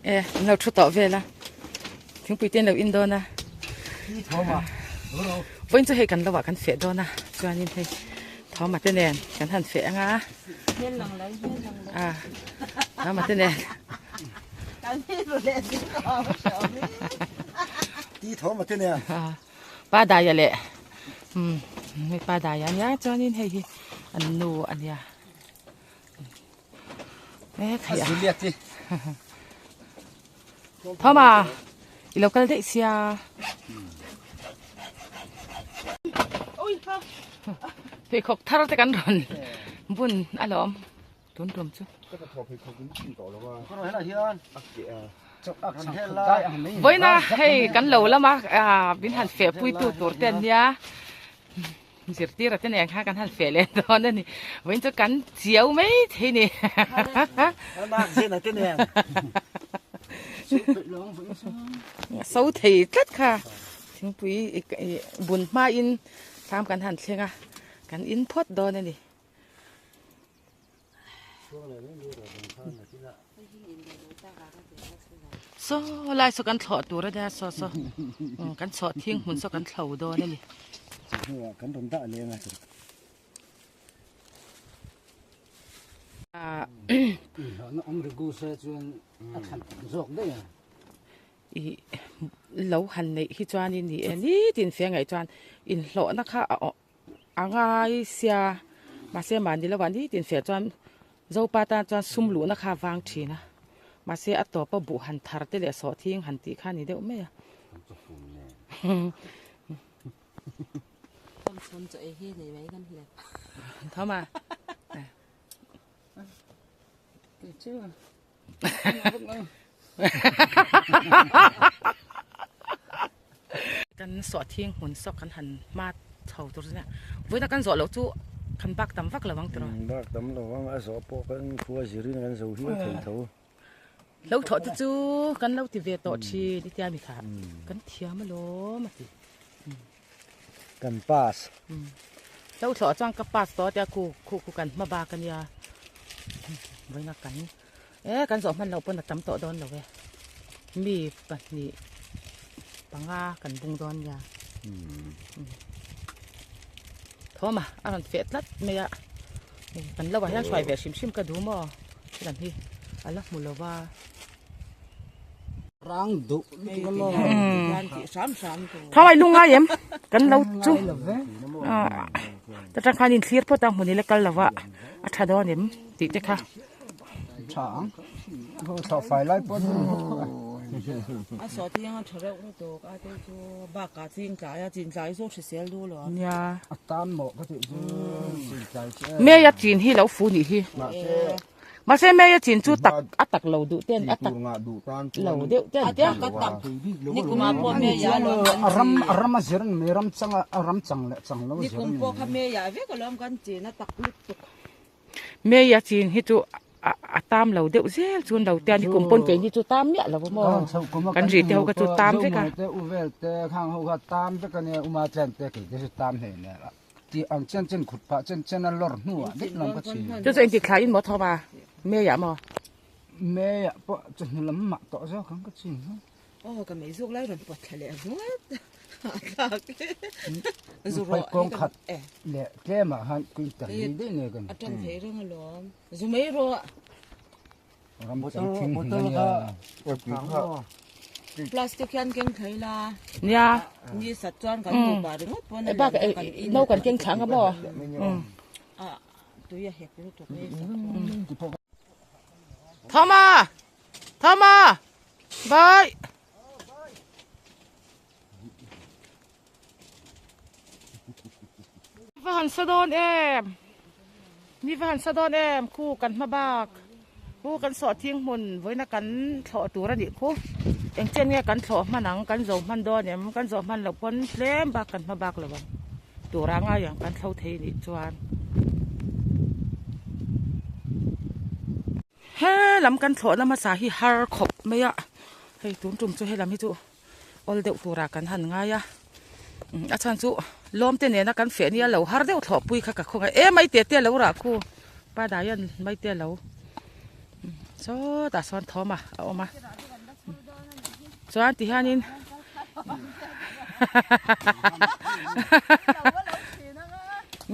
E an lo thu tawh vel a thingpui te an lo in dawn a vawiin chu hei kan lo ah kan feh dawn a chuanin hei thawma te nen kan han feh ang a a thawma te nen pa daia leh umm hei pa daia ania chuanin hei hi an nu ania. Thoma i lo kal daih sia pheikhawk thar te kan rawn bun alawm tun tum chu vawiina hei kan lo lama min han feh pui tu tur te an nia. Zirtir a te nen khan kan han feh leh dawn a ni. Vawiin chu kan chiau mai thei ni. So thei tlat kha. Thingpui bun hmain thlam kan han thleng a, kan in phawt dawn a ni. Saw lai saw kan thlawh tur a nia saw saw kan chhuah thing hmun saw kan thlo dawn a ni. Kan rawn dah leng a I lo han neih hi chuanin ni e nitin fe ngaih chuan inhlawhna kha a awh. A ngai sia mahse mahni lo ah nitin feh chuan Zopa tan chuan sum luhna kha a vang thin a mahse a tawpa buh han thar te leh sawhthing han tih kha a ni deuh mai a. Thawma. Kan sawhthing hmun sawk kan han hma chho tur chu nia vawiina kan zawh loh chu kan bak tam vak lo ang tiraw. Bak tam lo ang a zawh pawh kan khua zirin kan zo hial thei tho. Lo thawh te chu kan lo ti ve tawh thin i tia mi kha kan thiam alawm a ti. Kan pass. Lo thlawh chuan ka pass tawh a tia khu khu khu kan hma bak a nia. Vawiina kan e kan zawh hman loh pawn a tam tawh dawn lo e. Mi pahnih panga kan bung dawn nia. Thawma a rawn feh tlat mai a. Kan lo ah hian hruai ve hrim hrim ka duh maw? Helam hi a la hmu lo va. Rang duh lutuk a maw? Thau ai lungai em? Kan lo chu. Ta tang khan in thlir phawt a hmun ila kal lo va a tha dawn em tih te kha. Tha ang. Tha fai lai pawh A saw tiang a tha reuh lutuk a te chu bakah ching tlai a chin tlai chu hrisel duh lo. Nia. A tan mawh ka tih chu chin tlai chu. Mei a chin hi lo fu nih hi. Mahse mei a chin chu tak a tak lo duh ten a tak lo deuh ten a tia ka tak nikum ah pawh mei a lawm kan a ram a ram a zir an mei ram chang a ram chang leh chang lo zir nikum pawh kha mei ah vek alawm kan chin a tak lutuk mei a chin hi chu a tam lo deuh zel chuan lo tia nikum pawn keini chu tam miah lo maw kan ri te ho kha chu tam vek a te u vel te khang ho kha tam vek ania uma chen te kei te chu tam hle hle Tih ang chen chen khut pah chen chen a lawr hnuah daih lam ka chhin. Chu chu engtik thla in maw thawm a? May ah maw? May ah pawh chawhnu lam mah tawh zawk ang ka chhin ho. Aw ka mei zuk lai rawn pawt thla leh vuat a thlak e. Zu rawh kawng khat leh tlem ah khan quintal ni daih nei kan. A tan thei reng alawm. Zu mei rawh. Ram chang thing hmun a nia. Plastic hian keng thei la. Nia. Ni sat chuan kan duh pah ringawt pawn a Bak no kan keng thla anga maw. A tui a hek lutuk e. Thoma! Thoma! Bye! Va han sa dawn em ni va han sa dawn em khu kan hma bak khu kan sawh thing hmun vawiina kan thlawh tur a nih khu eng chen nge kan thlawh hman ang kan zo hman dawn em kan zawh hman loh pawn tlem bak kan hma bak lo ang tur a ngai ang kan thlo thei nih chuan he lam kan thlawhna hmasa hi har khawp mai a hei tun tum chu he lam hi chu. awl deuh turah kan han ngai a a chhan chu Lawm te nena kan feh nia lo har deuh thlawh pui kha ka khawngaih e mai te te lo rah khu pa dai an mai te lo sawtah sawn thawm a a awm a chuan ti hianin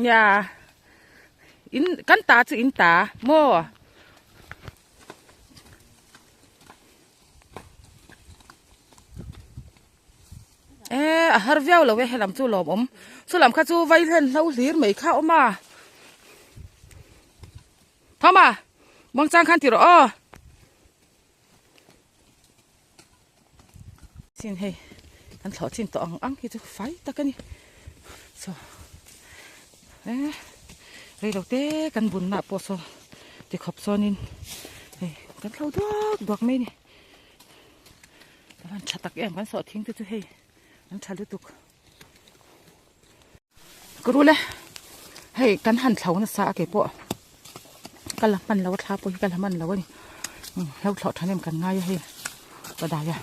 nia in kan ta chu in ta maw. E a har viau lo e helam chu lawmawm chulam kha chu vai hlen hlo hlir mai kha a awm a Thawma muangchang khan ti rawh aw chin hei kan thlawh chin tawh ang ang hi chu fai tak a ni saw e reilo te kan bunna pawh saw tikhawp sawnin hei kan thlo duak duak mai a ni. An tha tak em kan sawh thing te chu hei an tha lutuk ka rul e hei kan han thlo nasa a kei pawh ka la hman lo a thla pawh hi ka la hman lo a ni hlo thlawh tha nem kan ngai a hei ka dai a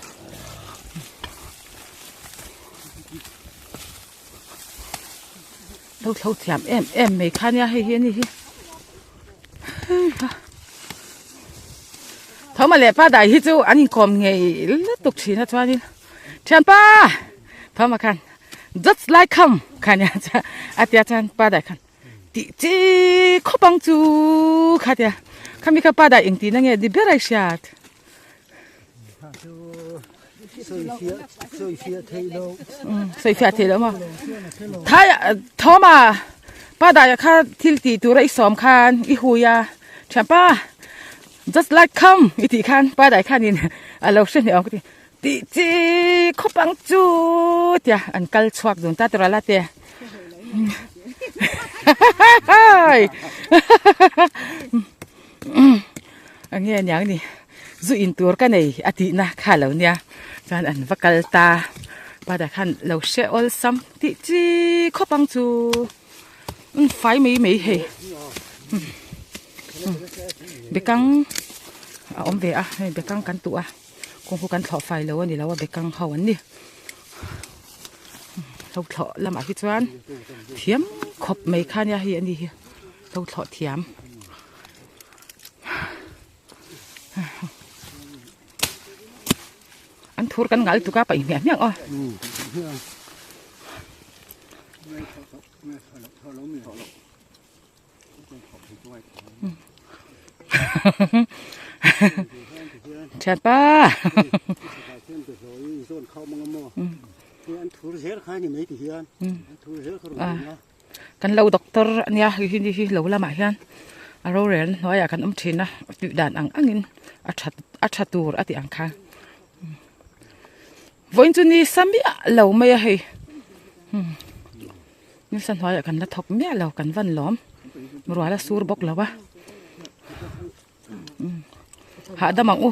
hlo thlo thiam em em mai kha nia hei hi a ni hi. Thoma leh pa dai hi chu an inkawm ngei lutuk thin a chuanin thianpa Thoma khan just like come kha nia chuan a tia chuan pa dai khan tih chi khawp ang chu kha tia khami kha pa dai engtih na nge ni ber a i hriat. Sawifiah theih loh maw thai thawma pa daia kha thil tih tura i sawm khan i hui a thianpa just like come i tih khan pa dai khanin a lo hre hniam ka ti tih chi khawp ang chu tia an kal chhuak dun ta tura la te Enge aniang ni zu in tur ka nei a tih na kha lo nia chuan an va kal ta padah khan lo hre awlsam tih chi khawp ang chu an fai mai mai hei bekang a awm ve a hei bekang kan tuh a kawng khu kan thlawh fai lo a ni lo a bekang ho an ni lo thlawh lamah hi chuan thiam khawp mai kha nia hei a ni hi. Lo thlawh thiam. An thur kan ngal tuka paih hmiah hmiah aw. Thianpa. Kan lo doctor a nia hei hi ni hi lo lamah hian a rorelna hnuaiah kan awm thin a tih dan ang angin a tha a tha tur a tih ang khan vawiin chu ni sa miah lo mai a hei nisa hnuaiah kan la thawk miah lo kan van lawm rual a sur bawk lo a hahdam ang u.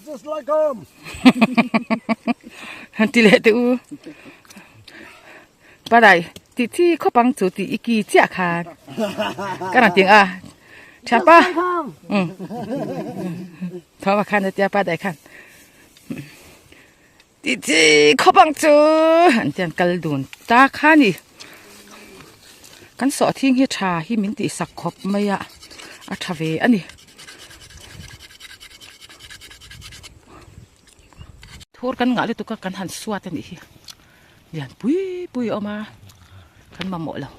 Just like home. Han ti leh teh u. Parai ti chi khawp ang chu ti i ki chiah khan. Ka rawn ting a. Thianpa. Um. Thawma khan a tia pa dai khan. Ti chi khawp ang chu an tian kal dun ta kha ni kan sawh thing hi tha hi min tih sak khawp mai a a tha ve a ni thur kan ngah lutuk a kan han suat a nih hi lian pui pui a awm a kan mamawh lo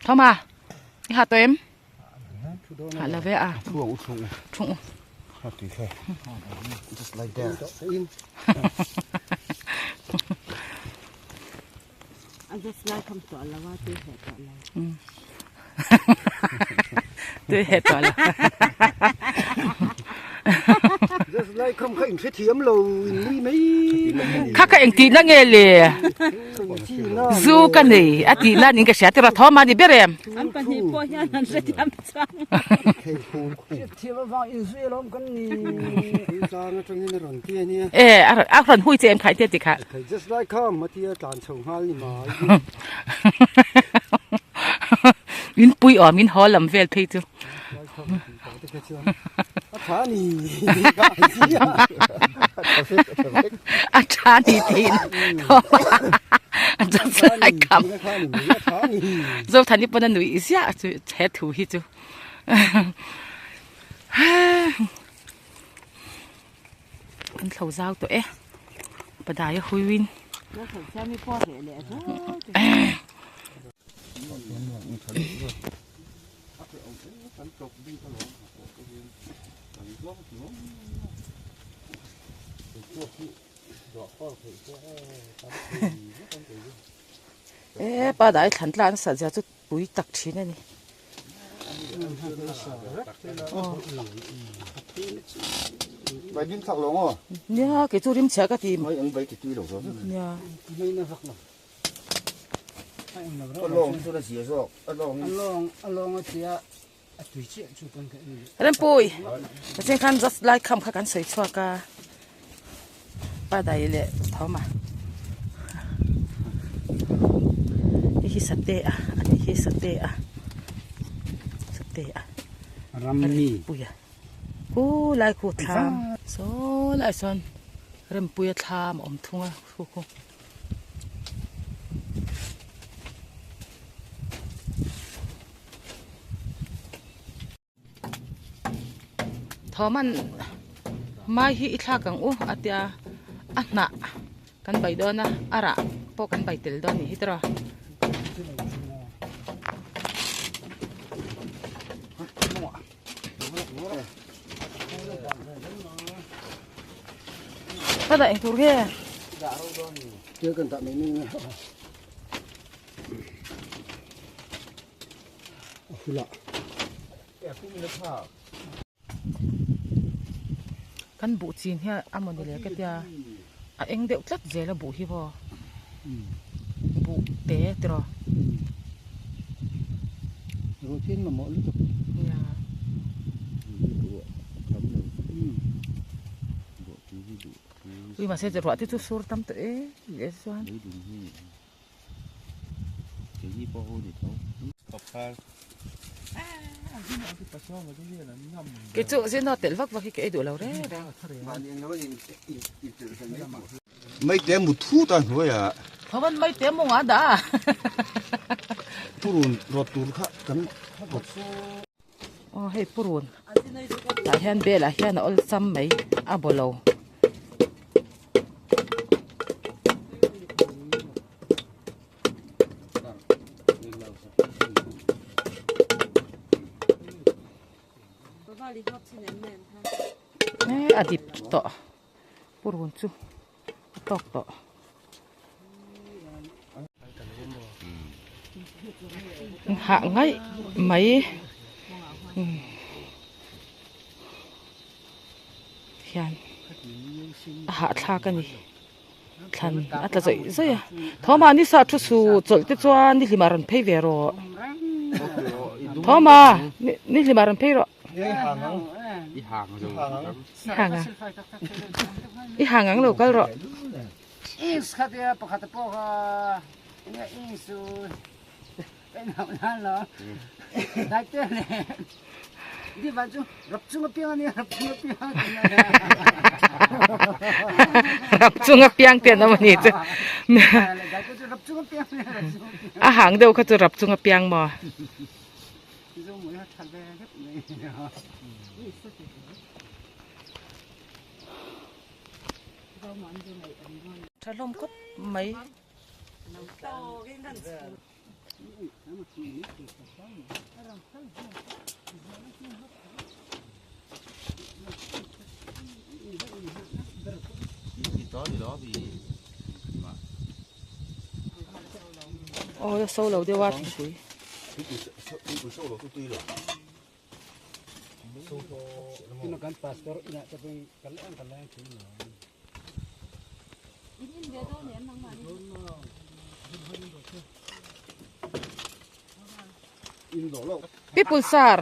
Thoma i ha tawh em? Ha lo ve a. Thung u thung u. Thung u. Ha tui kha. Just like that. A just like kham to lo a tui he to lo. Tui he to lo. Just like kham kha in hre thiam lo in nui mai. Kha kha eng tih na nge le. Zu ka nei a tih nan in ka hria tiraw thaw mahni ber em. An pahnih pawh hian an hrethiam chuang. Hrethiam avang in zui alawm kan ni. Tlang atangin a rawn ti a nia. E a rawn a rawn hui che em khai te ti kha. Just like kham a tia tlan chho nghal ni mai. In pui awm in haw lam vel phei chu. tha ni A tha ni tiin a just lai kham Zothani pawn a nuih ziah chu he thu hi chu An thlo zau tawh e padai a huiin. E pa dai thlan tla an sat zia chu pui tak thin a ni. Nia kei chu rim chhia ka ti. Nia. Rempui pathian khan just lai kham kha kan sawi chhuak a pa dai leh thawm a hei hi sate a ani hi sate a sate a Rempuia khu lai khu thlam saw lai sawn Rempuia thlam a awm thung a khu khu. Thawman mai hi i thlak ang u a tia a hnah kan bai dawn a a rah pawh kan bai tel dawn a nih hi tawh. Ka dah eng tur nge? Thil kan dah mai mai nge. A hula. Kan buh chin hi a mawni le ka tia a eng deuh tlat zel a buh hi maw buh te tiraw. Ruahthian mamawh lutuk. Nia. Ui mahse ruah te chu sur tam tawh em le chuan. Kei chu zin a telh vak vak hi ka ei duh lo reng reng. Maite mu thut a hnuaiah. Thawan maite mawng a dah a. Purun rawt tur kha kan rawt. Aw hei purun tah hian bel ah hian a awlsam mai a baw lo. A dip tawh purun chu a tawk tawh. Hah ngaih mai hian a hahthlak a ni. Thlan a tla zawih zawih a. Thawma ni sa thu su chawlh te chuan ni hlimah rawn phei ve rawh. Thawma ni hlimah rawn phei rawh. I hang a. I hang ang lo kal rawh. Rap chunga piang te an awm a ni chu a hang deuh kha chu rap chunga piang maw. Tha hlawm khawp mai. Aw la so lo deuh a thingpui. People sar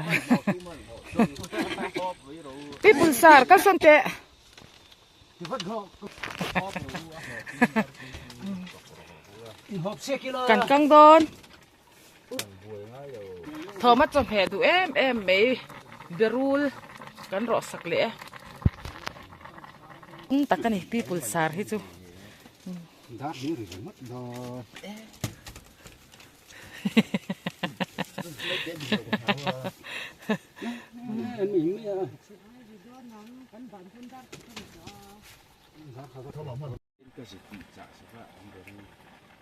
People sar kal sawn teh Kan kang dawn Thawm a chawhmeh duh em em mai berul. Kan rawh sak leh e. Eng tak a ni people sar hi chu. Dar hi ri ringawt dawn.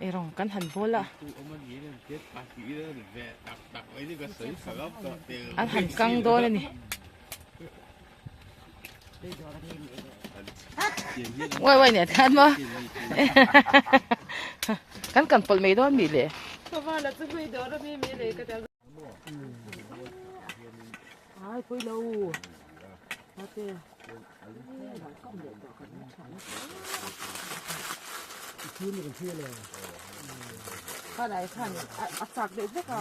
Eirawng kan han bawl a. An han kang dawn a ni. Uai uai nen khan maw kan kan pawlh mai dawn mi le. Ai pui lo ate. Khan ai khan a chak deuh vek a.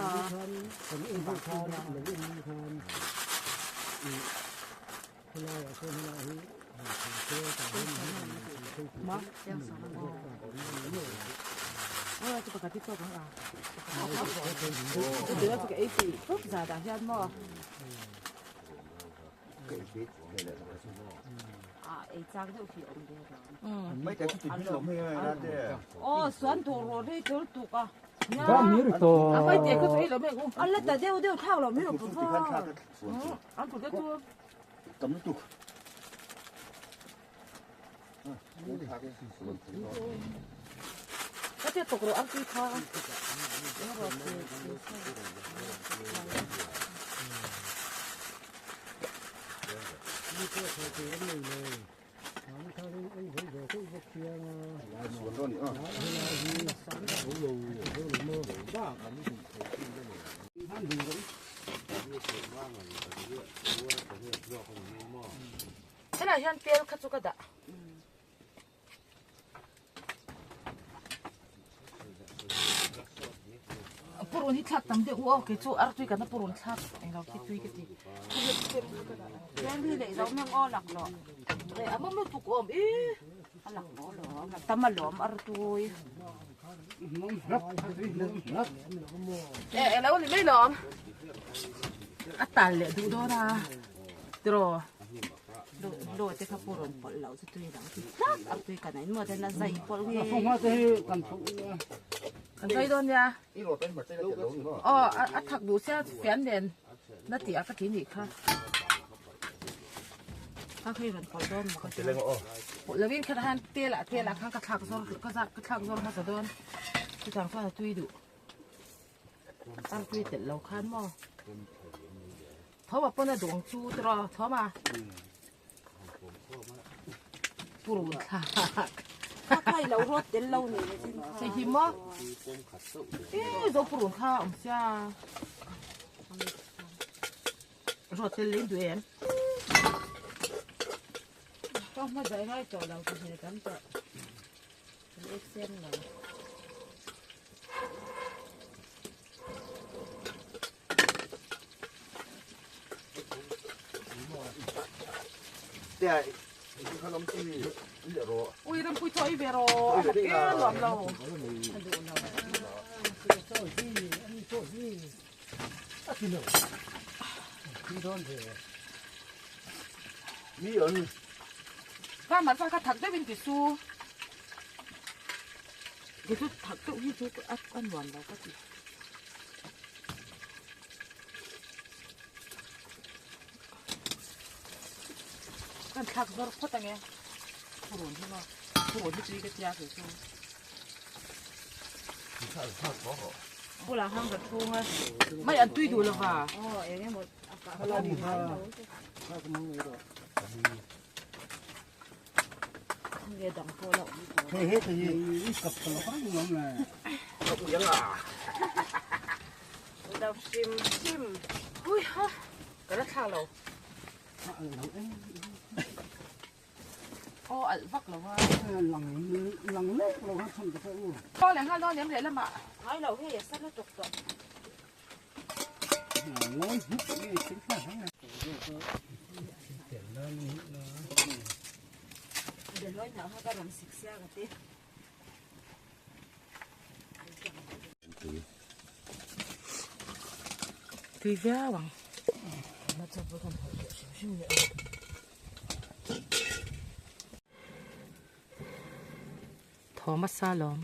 Ma Helai hian tel kha chu ka dah. Purun hi thlak tam deuh u aw kei chu artui kana purun thlak englo khi tui ka ti. A mawm lutuk awm i. E elo ni mai lawm. A tal leh duh dawn a tiraw. Lo te kha purun pawlh loh chu tui dang ti tlat a tui kan in maw ten a zai pawlh nge. Kan zai dawn nia. Aw a thak duh sia fian nen na tih a ka ti nih kha. Kha khi rawn pawlh dawn maw ka ti. Pawlh lovin kha han tel ah tel ah khan ka thlak zawr ka zak ka thlak zawr hmasa dawn. Chutang chuan a tui duh. Artui telh lo khan maw. Thawma pawn a duh ang chu tiraw Thawma. Purun thlak. Kha kha i lo rawt tel lo ni le chin kha. Che hi maw. Ih zo purun kha awm sia. Rawt tel leh in duh em. Ka hma zai ngai tawh lo ti hmel tam tawh. Kan ek sen lo. Ui rampui chaw i ve rawh a mak e nuam lo. Ka man chuan ka thak deuhin ti su. Kei chu thak deuh hi chu a nuam lo ka ti. Kan thlak zawr phawt ange purun hi maw purun hi tui ka tia kei chu. Bulah hang ka thung a mai an tui duh lova. Ui ha ka la thla lo. Aw alh vak lo a. Aw leh nghal dawn em lehlamah. Tui viau ang. Thomasa lawm.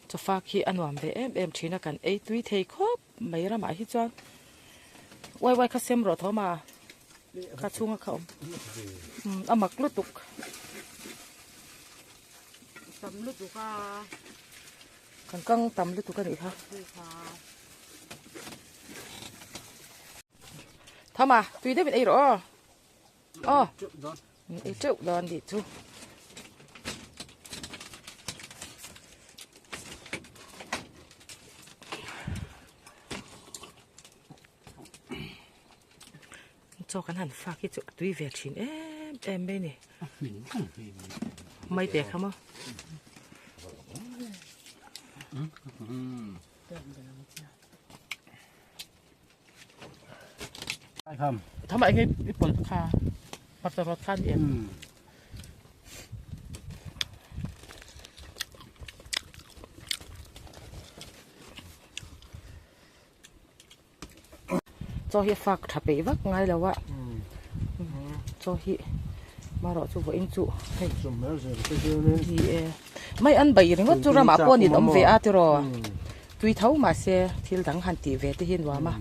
Chawfak hi a nuam ve em em thin a kan ei tui thei khawp mai ramah hi chuan uai uai kha sem rawh Thoma kha chhunga kha awm a mak lutuk tam lutuk a kan kang tam lutuk a nih kha. Thoma tui deuhin ei rawh aw. Aw ei teuh dawn tih chu. Chaw kan han fak hi chu a tui ve thin em em mai a ni. Mai te kha maw. Thama enge i pawlh kha hmarcha rawt kha ani em? Chaw hi a fak tha peih vak ngai lo a chaw hi marawh chu vawiin chu hei ni e mai an bai ringawt chu ramah pawh an awm ve a tiraw tui tho mahse thil dang han tih ve te hi nuam a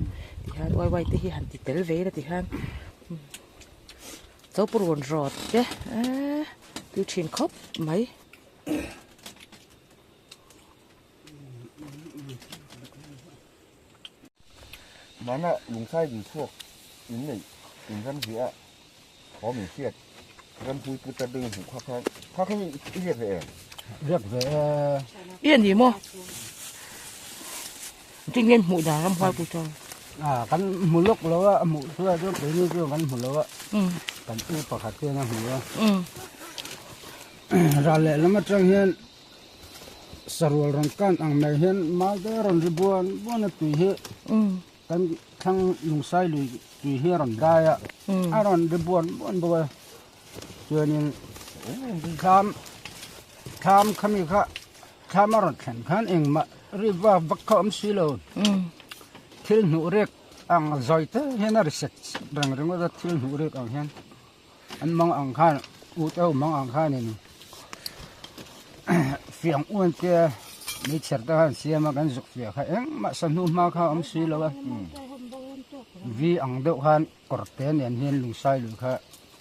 tihian uai uai te hi han ti tel ve ila tihian chawpurun rawt te eee tui thin khawp mai. Mana lungchai dil chhuak in neih in ram hliah awm in hriat rampui pu ta ding hmuh kha khan kha khan i riak ve em? Riak ve e. I a ni maw? Tin nge hmuh dan ramhuai pu ta? A kan hmu lawk lo a, a hmuh chuan chuan keini chu kan hmu lo a. Kan u pakhat hian a hmu a. Ral lehlam atang hian Sarual rawn kan ang mai hian mau te rawn ri buan buan a tui hi kan thlang lungsai lui tui hi a rawn dai a a rawn ri buan buan bawk a chuanin thlam thlam khami kha thlam a rawn thlen khan engmah ri vak vak kha a awm si lo thil hnuh rek ang zawi te hian a ri sek reng ringawt a thil hnuh rek ang hian. An mang ang khan u te ho mang ang khanin fiang uan te meichher te khan siam a kan zuk fiah kha engmah sahnu hma kha a awm si lo a vi ang deuh khan kawr te nen hian lungsai lui kha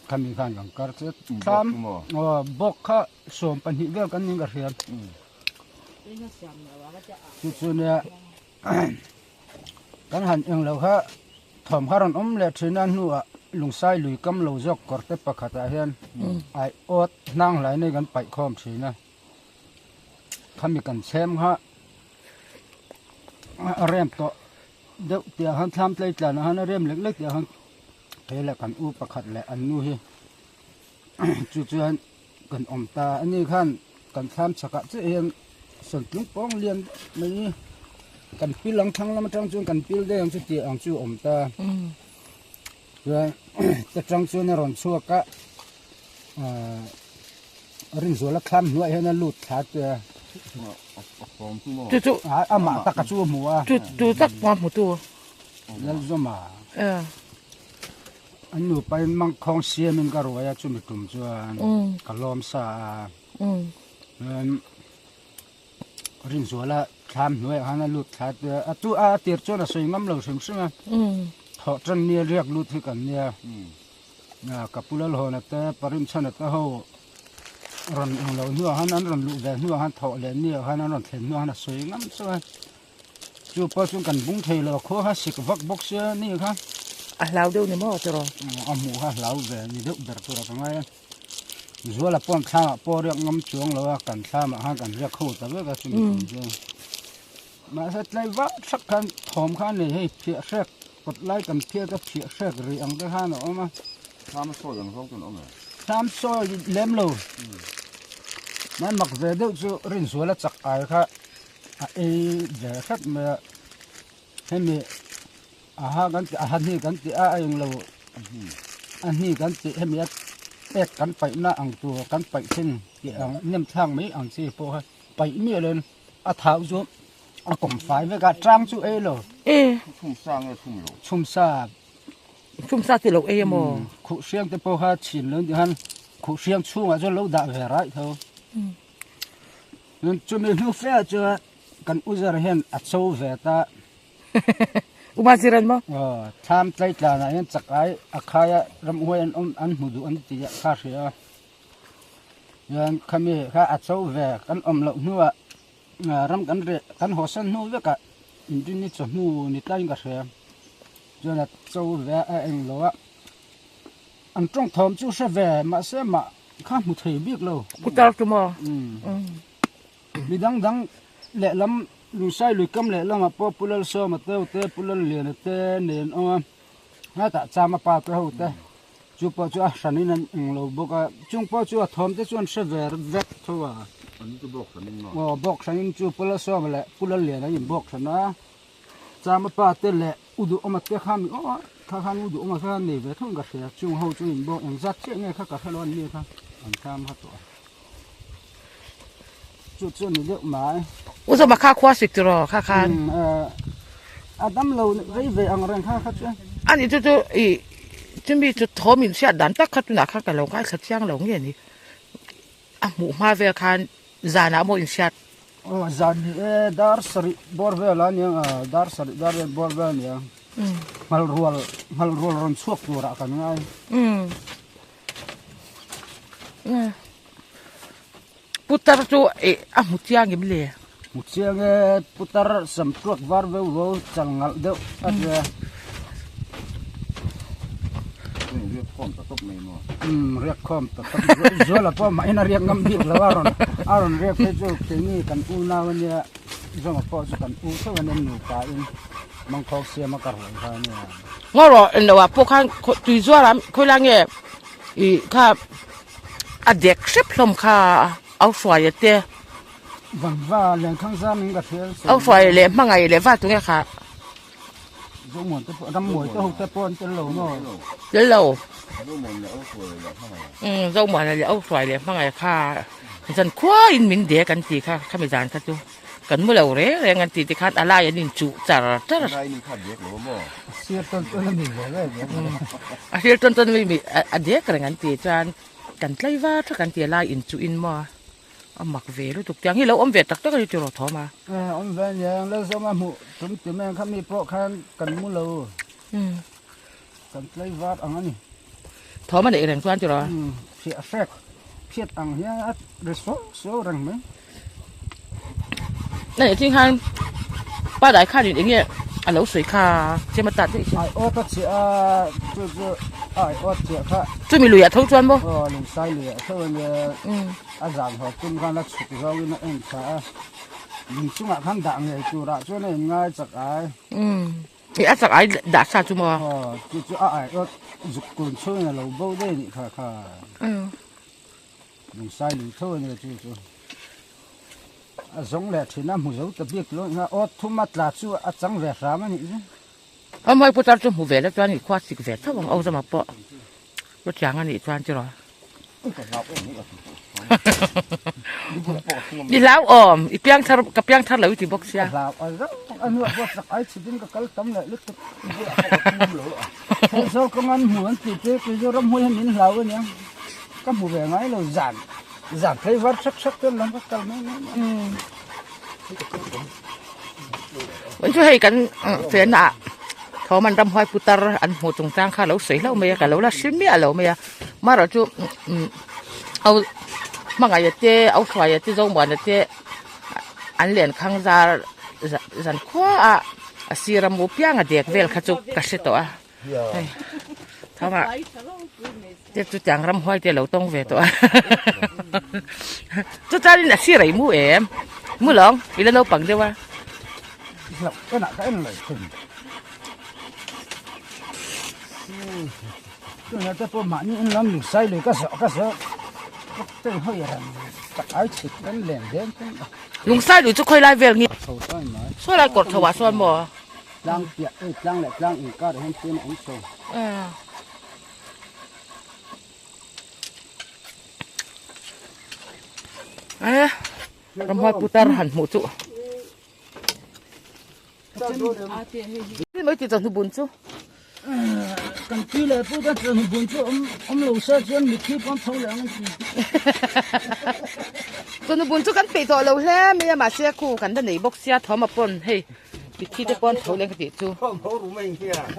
khami khan kan kar che thlam aw bawk kha 12 vel kan ning ka hria chu chu nia Kan han eng lo kha thawm kha rawn awm leh thin a hnuah lungsai lui kam lo zawk kawr te pakhatah hian ai awt hnang hlai nei kan paih khawm thin a khami kan chhem kha a rem tawh deuh tiah khan thlam tlei tlanah khan a rem lek lek tiah khan kei leh kan u pakhat leh an nu hi chu chuan kan awm ta a ni khan kan thlam chhakah chiah hian sawntlung pawng lian deuh mai hi kan pil ang thlang lam atang chuan kan pil daih ang chu tih ang chu a awm ta chuan ta tang chuan a rawn chhuak a ahh Rinzuala thlam hnuaiah hian a lut thla te a chu chu amah taka chu a hmu a chu chu tak pawh a hmu tu Lalzawma An nupa in mangkhawng siamin ka ruai a chumi tum chuan ka lawm sa a chuan Rinzuala thlam hnuaiah khan a lut thla te a tu a tir chuan a sawi ngam lo hrim hrim a thawh tan nia riak lut hi kan nia ka pu Lalhawna te Parimchhana te ho rawn eng lo hnuah khan an rawn luh ve hnuah khan thawh leh nia khan an rawn thlen hnuah khan a sawi ngam chauh a. Chu pawh chuan kan bung thei lo a khua kha sik vak bawk sia ni kha. A hlau deuh ni maw tiraw? A hmuh kha hlau ve ni deuh ber tur a ka ngai a. Zuala pawn thlamah pawh riak ngam chuang lo a, kan thlamah khan kan riak ho ta vek a chumi tum chuan. Mahse tlai vak hrek khan thawm kha a nei hei phiah hrek kawt lai kan phiat a phiah hrek rih ang te khan a awm a. Thlam a sawi ang zawng chuan a awm e. Thlam sawi lem lo. Mai mak ve deuh chu Rinzuala chak ai kha. A ei ve hret mai a hemi a ha kan tih a ha hni kan tih a a englo a hni kan tih hemi a ek kan paih na ang tur kan paih thin tih ang nem thlak mai ang chi pawh kha paih miah lo in. a thau chu a kawm fai vek a tang chu ei lo. E. Chhum sa nge chhum lo? Chhum sa. Chhum sa ti lo ei a maw? Khuh hriang te pawh kha chhin lo tih khan khuh hriang chhungah chuan lo dah ve raih tho. Chumi hnu fe ah chuan kan uzer hian a cho ve ta. Uma ziran maw? Aw, thlam tlai tlanah hian chakai a khai a ramhuai an awm an hmu duh an ti a kha hria a. Chuan khami kha a cho ve kan awm loh hnuah ram kan reh kan hawsan hnu vekah inrinni chawhnu ni tlaiin ka hria. Chuan a cho ve a eng lo a, an tawng thawm chu hre ve mahse mah kha hmu thei bik lo. Putar chu maw? Mi dang dang lehlam Lusai luikam lehlamah pawh Pu Lalsawma te ho te Pu Lalliana te nen awm a, hetah Chama pa te ho te chu pawh chu a hranin an eng lo bawk a, chung pawh chu a thawm te chu an hre ve vek tho a. An chu bawk hranin maw? Aw bawk hranin chu Pu Lalsawma leh Pu Lalliana an inbawk hran a, Chama pa te leh U Duhawma te kha mi aw kha khan U Duhawma kha nei ve thung ka hria, chung ho chu inbawk engzat chiah nge kha ka hre lo an ni kha an tham kha tawh a. Chu chu ni deuh mai. U zawma kha khua sik tiraw kha khan. A dam lo rei ve ang reng kha kha chu. Ani chu chu i chumi chu thawm in hriat dan tak kha tunah khan ka lo ngaithla chiang lo nge ni. A hmuh hma vel khan zanah maw in hriat. Aw zan ni e dar sarih bawr vel a nia dar sarih dar vel bawr vel a nia. Ngal rual ngal rual rawn chhuak turah kan ngai. Putar chu eh a hmu chiang em le? Hmu chiang e, putar sam tuak var veu veu chal ngalh deuh a tia. Riak khawm ta tawp mai maw? Umm riak khawm ta tawp Zuala pawh mahin a riak ngam bik lo a rawn a rawn riak phei chu keini kan unau ania Zawma pawh chu kan u theuh ania nupa in mangkhawk siama ka ruai kha ania. Ngaw rawh englo ah pawh khan tui zuar ah khawilai nge Ih kha a dek hrep hlawm kha au hruaia te. Vanva lenkhang zam in ka hrial sawi. Au hruaia leh hmangaih leh va tunge kha. Zomuan te pawh rammuai te ho te pawh an tel lo maw? Tel lo. Zomuan leh au hruaia leh hmangaih. Umm Zomuan leh au hruaia leh hmangaih kha zan khuaiin min dek an ti kha khami zan kha chu. Kan mu lo reng reng an ti ti khan a lai an in chuh char char. A lai in kha dek lo maw? A sir tawn tawn a mi ve ve ve. A sir tawn tawn a mi a dek reng an ti chuan kan tlai var thak an ti a lai in chuh in maw a mak ve lutuk tiang hi lo awm ve tak tak a ni tiraw thawm a. Awm ve nia Lalzawma hmuh tum tum em kha mi pawh khan kan mu lo. Kan tlai var ang a ni. Thawm a neih reng chuan tiraw? Hriah hrek phiat ang hian a ri suau suau reng mai. Nei ching khan pa dai khan in enge a lo sawi kha chem a tat daih Ai awt a chiah a chu chu ai awt chiah kha. Chumi lui ah tho chuan maw? Aw lungsai lui ah tho ania a zan haw tum khan a chhuk zawngin a en thla a lung chungah khan dah ngei turah chuan a inngai chak ai. Ih a chak ai dah sa chu maw? Aw chu chu a ai awt zuk kun chhungin a lo bo daih a nih kha kha. Lungsai lui tho a nia chu chu. A zawng leh thin a hmu zo ta bik lo nia awt thum a tla chu a chang ve hram a nih chu. A mawi putar chu hmu ve la chuan i khua sik ve tho ang Ozama pawh chutiang a nih chuan chu rawh. I hlau awm i piang thar ka piang thar lo i ti bawk sia. Ka hlau a zau a hnuah pawh chak ai chhit in ka kal tam leh lutuk. Theizawl kawng an hmu an tih te kei ram hmuai hian min hlau a nia. Ka hmu ve ngai lo zan zan phei var hrek hrek chuan lam ka kal mai mai mai. Wan chu hei kan fehna ah thawm an ramhuai putar an hmuh chung chang kha lo sawi hlauh mai a ka lo la hre miah lo mai a marawh chu au hmangaih te au hruaia te zomuana te an len khang zar zan khua a a sir a mu piang a dek vel kha chu ka hre tawh a. Hei thama te chu tiang ram huai te lo tawng ve tawh a chu chuanin a sirei mu em mu lawng i la naupang deuh a. Hlauh enah ka en lo thung tunah te pawh mahni in lam lusai lui ka zawh ka zawh ka pen hawi reng tak ai chhit kan len deng thung a. Lungsai lui chu khawi lai vel nge saw lai kawr tho ah sawn maw. Tlang piah ei tlang leh tlang inkar ah hian tlem a awm chho. Eh, ramhuai putar han hmuh chu. Mai ti chawhnu bun chu. Kan pi leh pu te chawhnu bun chu awm awm lo se chuan mitthi pawn tho leh ang an ti. Chawhnu bun chu kan peih tawh lo hle mai a mahse khu kan la nei bawk sia thawm a pawn hei mitthi te pawn tho leh ang ka tih chu. Ho ru mai ang hian.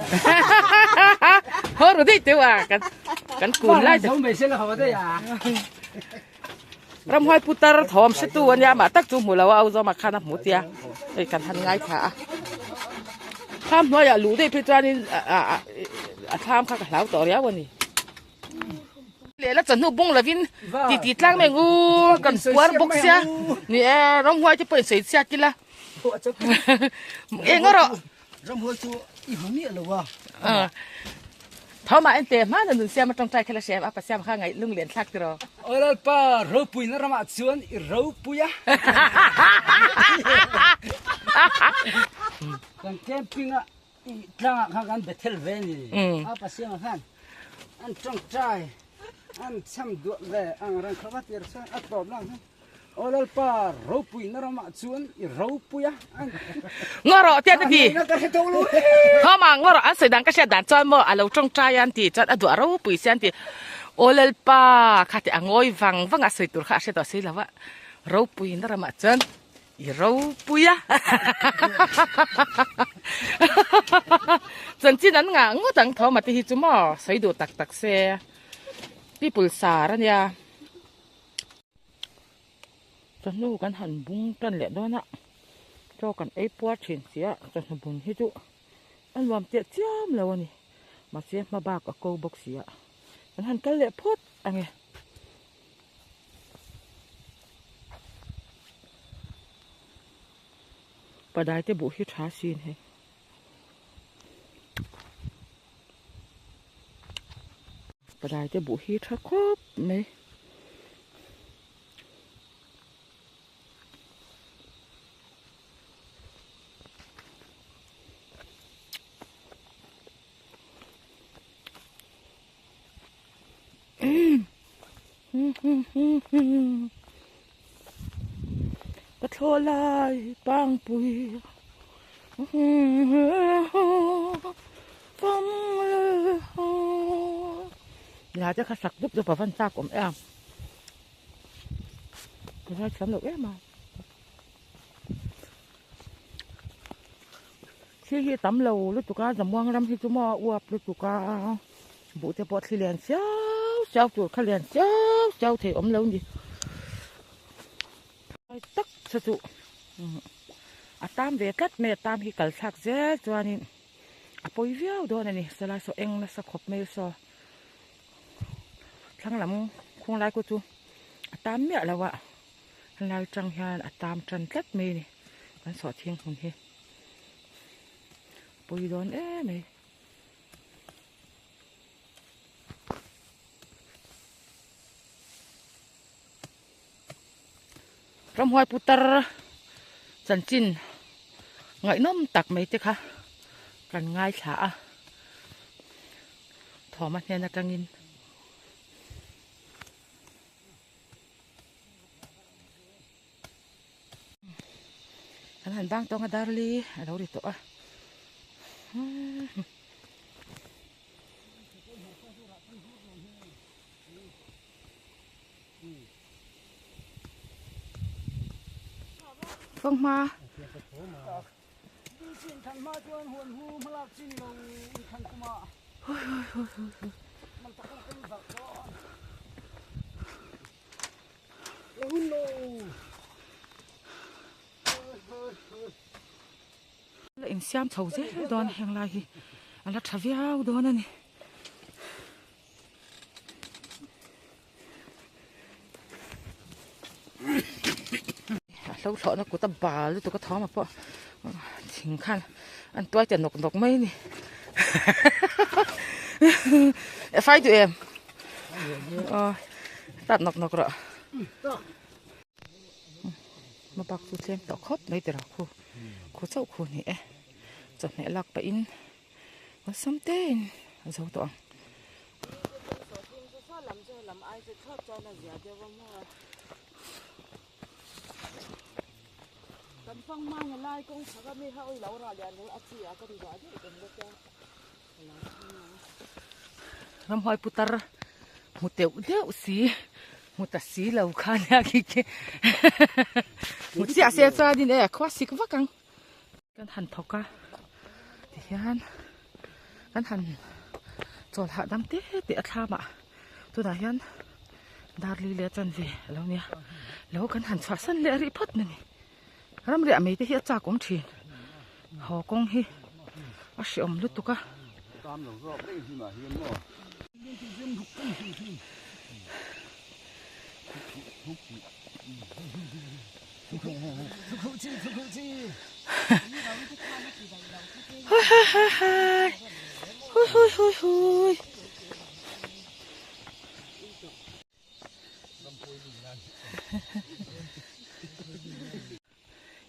Ho ru daih teuh a kan kan kun lai Zo mai se la ho daih a. Ramhuai putar thawm hretu a nia mah tak chu hmu lo a au zawmah khan a hmu tia hei kan han ngaithla a thlam hnuaiah luh daih phei chuanin a thlam kha ka hlau tawh riau a ni lehla chawhnu bung lovin ti ti tlang mai ang u kan puar bawk sia ni e ramhuai te pawh in sawi chhiat ila eng erawh Ramhuai chu i hmu miah lo a. Thawmah en teh hmana nun siam atang trai kha la hria em? Apa siam kha ngaih lung lian thlak tiraw? Aw Lalpa, ropuina ramah chuan i ropui a. Kan camping a i tlangah khan kan Bethel ve ni. Apa siamah khan an tawngtai an cham duah ve ang reng khawp a tir chuan a tawp lang khan. Aw Lalpa, ropuina ramah chuan i ropui a. Ngaw rawh tiat a ti. Thawma ngaw rawh an sawi dan ka hriat dan chuan maw a lo tawngtai a an ti chuan a duh a ropui sia an ti. Aw Lalpa kha ti a ngawi vang vang a sawi tur kha a hre tawh si lo a. Ropuina ramah chuan i ropui a. Chanchin an ngah ngawt ang Thawma te hi chu maw sawi duh tak tak se. People sar a nia. Chawhnu kan han bung tan leh dawn a, chaw kan ei puar thin si a, chawhnu bun hi chu a nuam teh chiam lo a ni, mahse hma bak a ko bawk si a, kan han kal leh phawt ang e. Padai te buh hi tha sin hei. Palai te buh hi tha khawp mai. Ka thlawh lai pangpui Nhà te kha sak dup dup a van chak awm em ka zaithiam loh em a thil hi a tam lo lutuk a zamuang ram hi chu maw a uap lutuk a buh te pawh thli lian chiau chiau tur kha lian chiau chiau thei awm lo ni tak che chu a tam ve tlat mai a tam hi kal thlak zel chuanin a pawi viau dawn a ni salai saw eng nasa khawp mai saw thlang lam khung lai khu chu a tam miah lo a helai tang hian a tam tan tlat mai a ni kan sawhthing hmun hi a pawi dawn em mai. Ramhuai putar chanchin ngaihnawm tak mai te kha kan ngaithla a thawm a hnen atangin. Kan han bang tawng a darli a lo ri tawh a. Fanghma. La insiam chho zel dawn heng lai hi a la tha viau dawn a ni. A hlo thlawhna kut a bal lutuk a thawm ah pawh thing khan an tuai ta nawk nawk mai a ni e fai duh em aw tap nawk nawk rawh hmabak chu tlem tawh khawp mai tiraw khu khu chauh khu a ni e chawhmeh lak pahin awlsam tein a zo tawh ang. Kan fang hmang a lai kawng chhak a mi kha awi lo rah lian lo a chi ah ka ri vah daih awm bawk a. Ramhuai putar hmu teuh deuh si hmu ta si lo kha nia khi khi hmu chiah se chuanin e a khua sik vak ang. Kan han thawk a tihian kan han chawl hahdam te te a thlam ah tunah hian darli leh chanve a lo nia lo kan han chhuahsan leh rih phawt na ni ramriah mai te hi a chak awm thin haw kawng hi a hreawm lutuk a.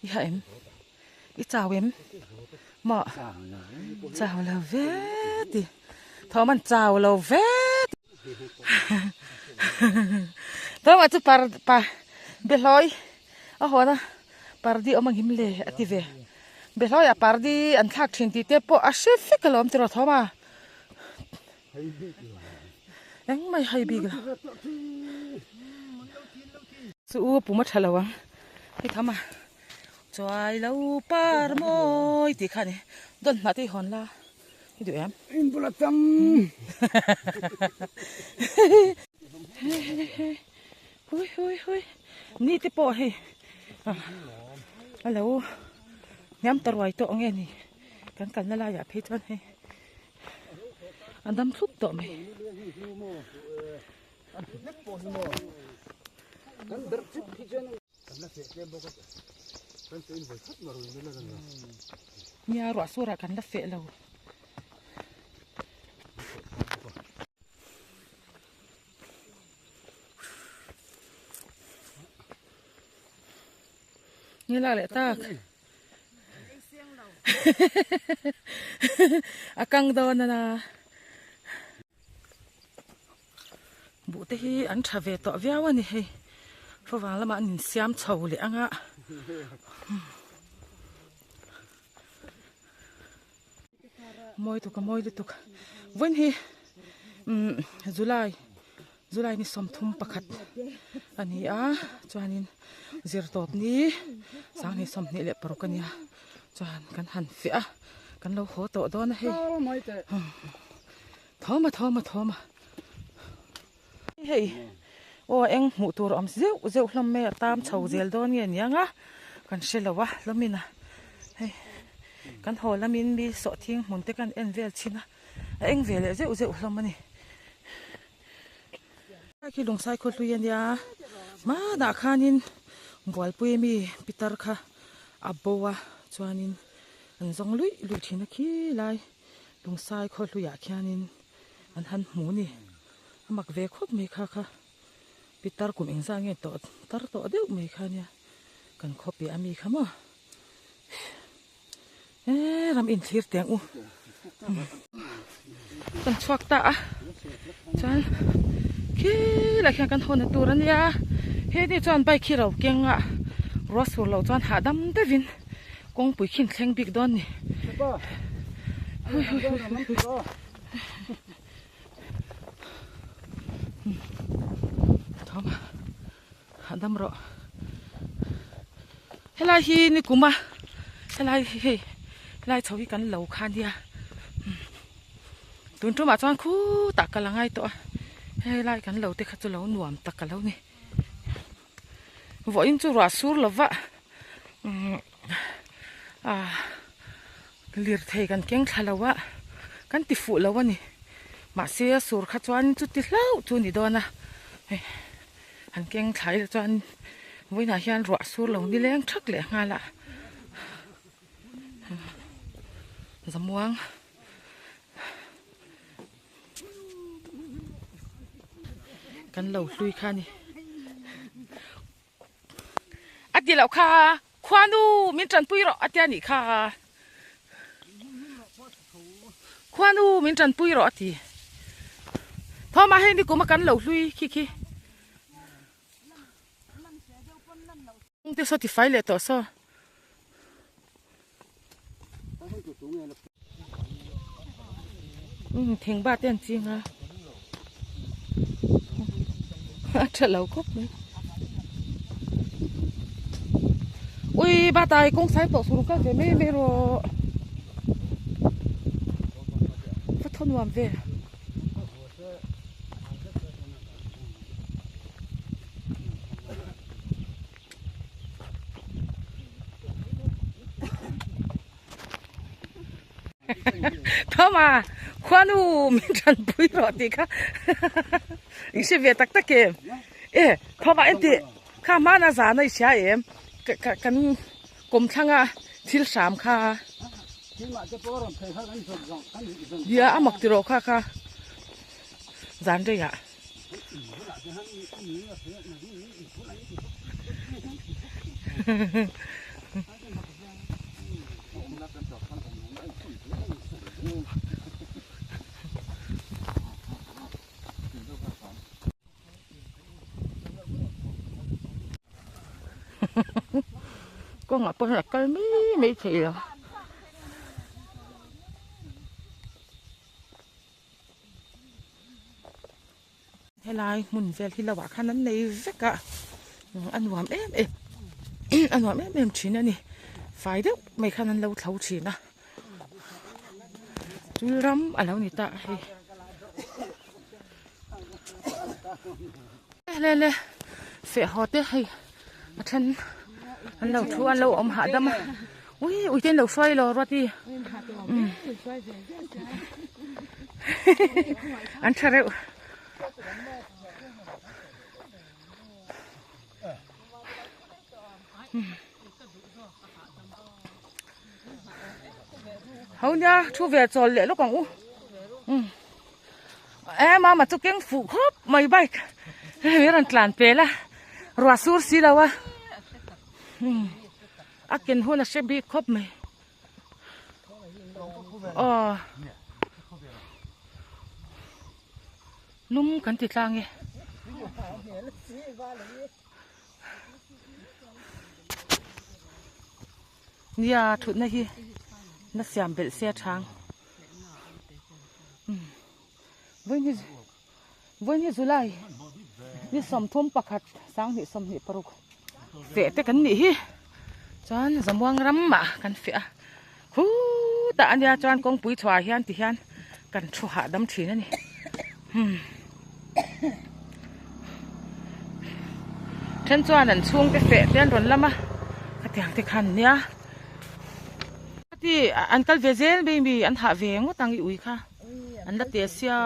I ha em? I chau em? Maw? Chau lo ve ti. Thawm an chau lo ve ti. Thawm ah chu par pa behlawi a hawn a pardi awm ang him le a ti ve. Behlawi ah pardi an thlak thin tih te pawh a hre vek alawm tiraw thawm a. Engmah i hai bik lo. Chu u pum a tha lo ang. Hei tham a chuai lo par mawi tih kha a ni. Dawn hnah te i hawn la i duh em? In bula tang. Hui hui hui ni te pawh hei a lo hniam ta ruai tawh nge ni kan kalna laiah phei chuan hei a dam thlup tawh mai. Nia ruah surah kan la feh lo. Nge lak leh tak. A kang dawn a na. Buh te hi an tha ve tawh viau a ni hei. Favang lamah an insiam chho leh ang a. Mawi tuk a mawi lutuk. Vawiin hi umm July July ni 31 a ni a chuanin zirtawp ni 2026 a nia chuan kan han fiah a kan lo haw tawh dawn a hei thawm a thawm a thawm a hei aw eng hmuh tur a awm zeuh zeuh hlawm mai a tam chho zel dawn nge ni ang a kan hre lo a hlawmin a hei kan haw lamin mi sawhthing hmun te kan en vel thin a. a eng ve leh zeuh zeuh hlawm a ni khi lungsai khaw hlui a nia hmanah khanin bualpui ami pitar kha a bo a chuanin an zawng luih luih thin a khi lai lungsai khaw hluiah khianin an han hmu a ni a mak ve khawp mai kha kha pitar kum engzah nge tawh tar tawh deuh mai kha nia kan khaw piah ami kha maw. Eee ram inthlir teh ang u kan chhuak ta a chuan khilai khian kan hawn na tur a nia heti chuan bike hi ro keng a ruah sur loh chuan hahdam deuhin kawngpui khi an thleng bik dawn a ni hui hui hui hui hui thawm hahdam rawh. Helai hi ni kum a helai hi hei helai chho hi kan lo kha nia tun tumah chuan khutah kal a ngai tawh a helai kan lo te kha chu lo nuam tak a lo ni vawiin chu ruah sur lova umm ah lirthei kan keng thla lo a kan ti fuh lo a ni mahse a sur kha chuan chuti hlauh chu a ni dawn a hei. An keng thlai te chuan vawiinah hian ruah sur lo ni leng thak leh nghal a zamuang kan lo hlui kha a ni a ti loh kha khuanu min tanpui rawh a tia nih kha khuanu min tanpui rawh a ti thawmah hei nikum a kan lo hlui khi khi te saw tifai leh tawh saw. Umm thing ba te an ching a a tha lo khawp mai ui ba tai kawng sai pawh sur kal ve mai mai rawh va thaw nuam ve. Thoma khuanu min tanpui rawh tih kha i hre ve tak tak em e Thoma engti kha hmana zana i hria em ka kan kawmthlanga thil hram kha nia a mak tiraw kha kha zan reiah. Kawngah pawh hian a kal mai mai thei lo. Helai hmun vel hi lo ah khan an nei vek a a nuam em em a nuam em em thin a ni fai deuh mai khan an lo thlo thin a chul ram a lo ni ta a hei le le feh haw te hei a then an lo thu an lo awm hahdam a ui ui te an lo hruai lo ruati an tha reuh ho nia thu ve chawl leh lawk ang u e mama chu keng fuh khawp mai bike hei a rawn tlan pel a ruah sur si lo a a ken hun a hre bik khawp mai aw lum kan ti tlang e. Nia thutna hi na siam belh se a chhang vawiin hi vawiin hi July ni sawmthum pakhat sanghnih sawmhnih paruk feh te kan nih hi chuan zamuang ramah kan feh a khutah ania chuan kawngpui chhuah hian ti hian kan thu hahdam thin a ni then chuan an chhungte feh te an rawn lam a khatiang te khan nia ti an kal ve zel mai mi an hah ve ngawt ang i ui kha an la te sia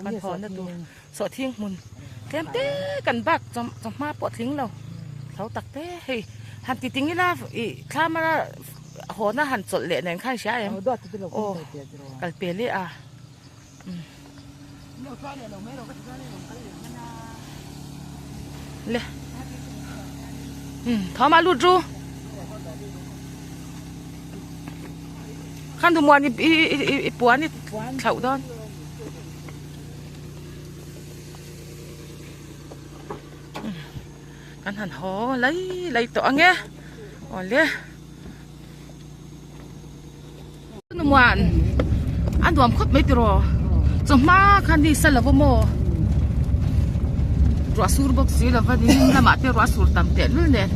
kan haw na tur sawhthing hmun tlem te kan bak chawhma pawh tling lo tho tak te hei han ti ting ila ih thlam a haw na han chawlh leh nen khan hria em aw kal pe leh a le thawm a lut ru khan dumuan i i puan i thlauh dawn kan han haw lai lai tawh ang e awle Nuan a nuam khawp mai tiraw chawhma khan ni sa lo maw ruah sur bawk si lo va ni lamah te ruah sur tam teh lul nen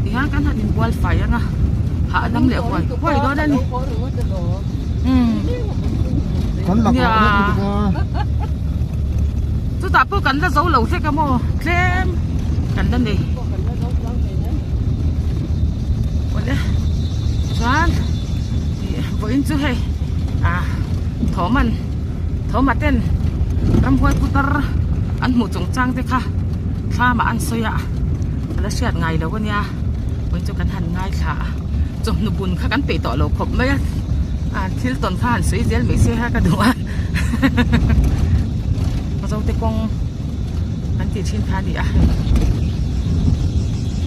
tihian kan han inbual fai ang a hahdam leh huai huai dawn a ni nia chutah pawh kan la zo lo hlek a maw tlem kan la nei awle chuan ih vawiin chu hei ah thawm an thawm a ten ramhuai putar an hmuh chung chang te kha thlam ah an sawi a ka la hriat ngai lo ania vawiin chu kan han ngaithla a chawhnu bun kha kan peih tawh lo khawp mai a ah thil tawn kha han sawi zel mai se ha ka duh a Zote kawng an tih thin kha a ni a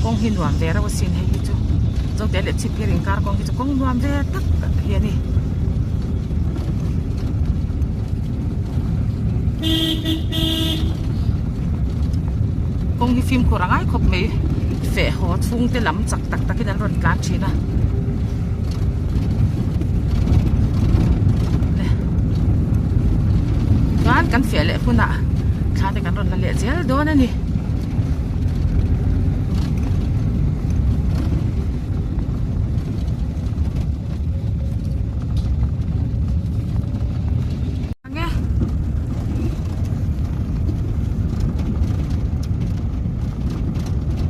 kawng hi nuam ve reuh asin hei hi chu. Zote leh Chhipphir inkar kawng hi chu kawng nuam ve tak hi a ni. Kawng hi fimkhur a ngai khawp mai. Feh haw chhungte lam chak tak takin an rawn tlan thin a. Chuan kan feh leh hunah thla te kan rawn la leh zel dawn a ni.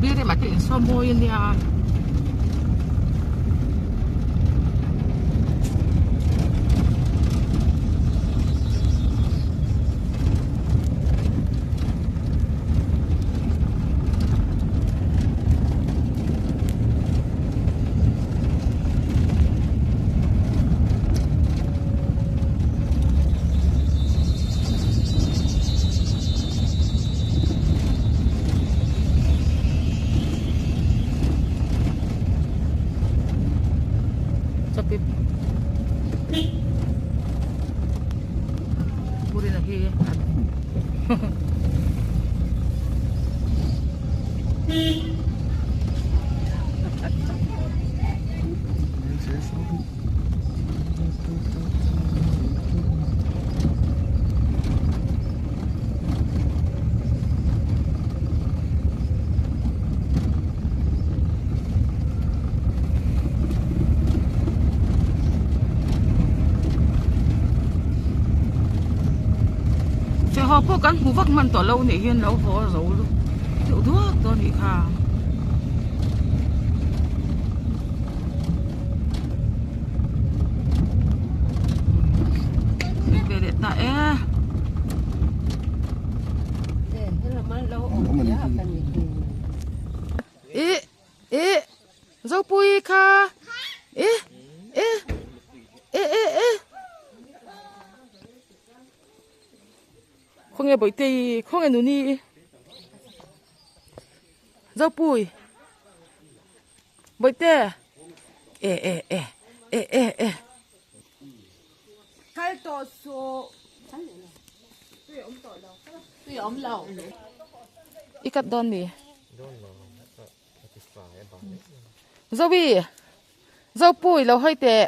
Birim ate insaw mawi ania. Haw pawh kan hmu vak hman tawh lo nih hian lo haw zo deuh duak dawn nih kha. Ve leh ta e. I i Zopui kha i i i i i Khawnge Bawihtei khawnge Nuni Zopui Bawihte e e e e e e Kal tawh suh Tui a awm tawh lo Tui a awm lo I cut dawn mi? Zoe Zopui lo hawi teh.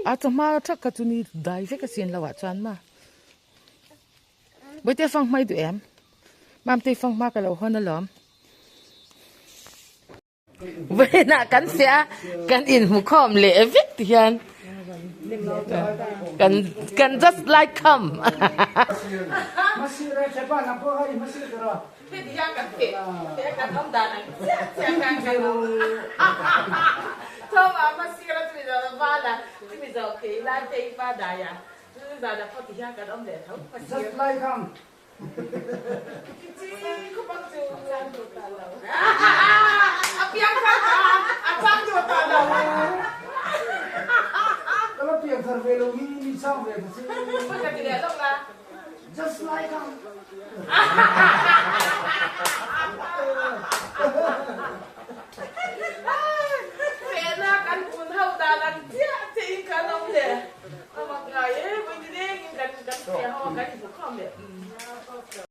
A chawhma thak kha chu ni dai vek asin lo ah chuan ma Bawihte fang hmai duh em Mamtei fang hma ka lo hawn alawm. Vawiinah kan fiah a, kan inhmukhawm leh vek ti hian kan kan just like come. Just like come. Ka la piang thar ve lo hi mi chang ve ta si. Just like a.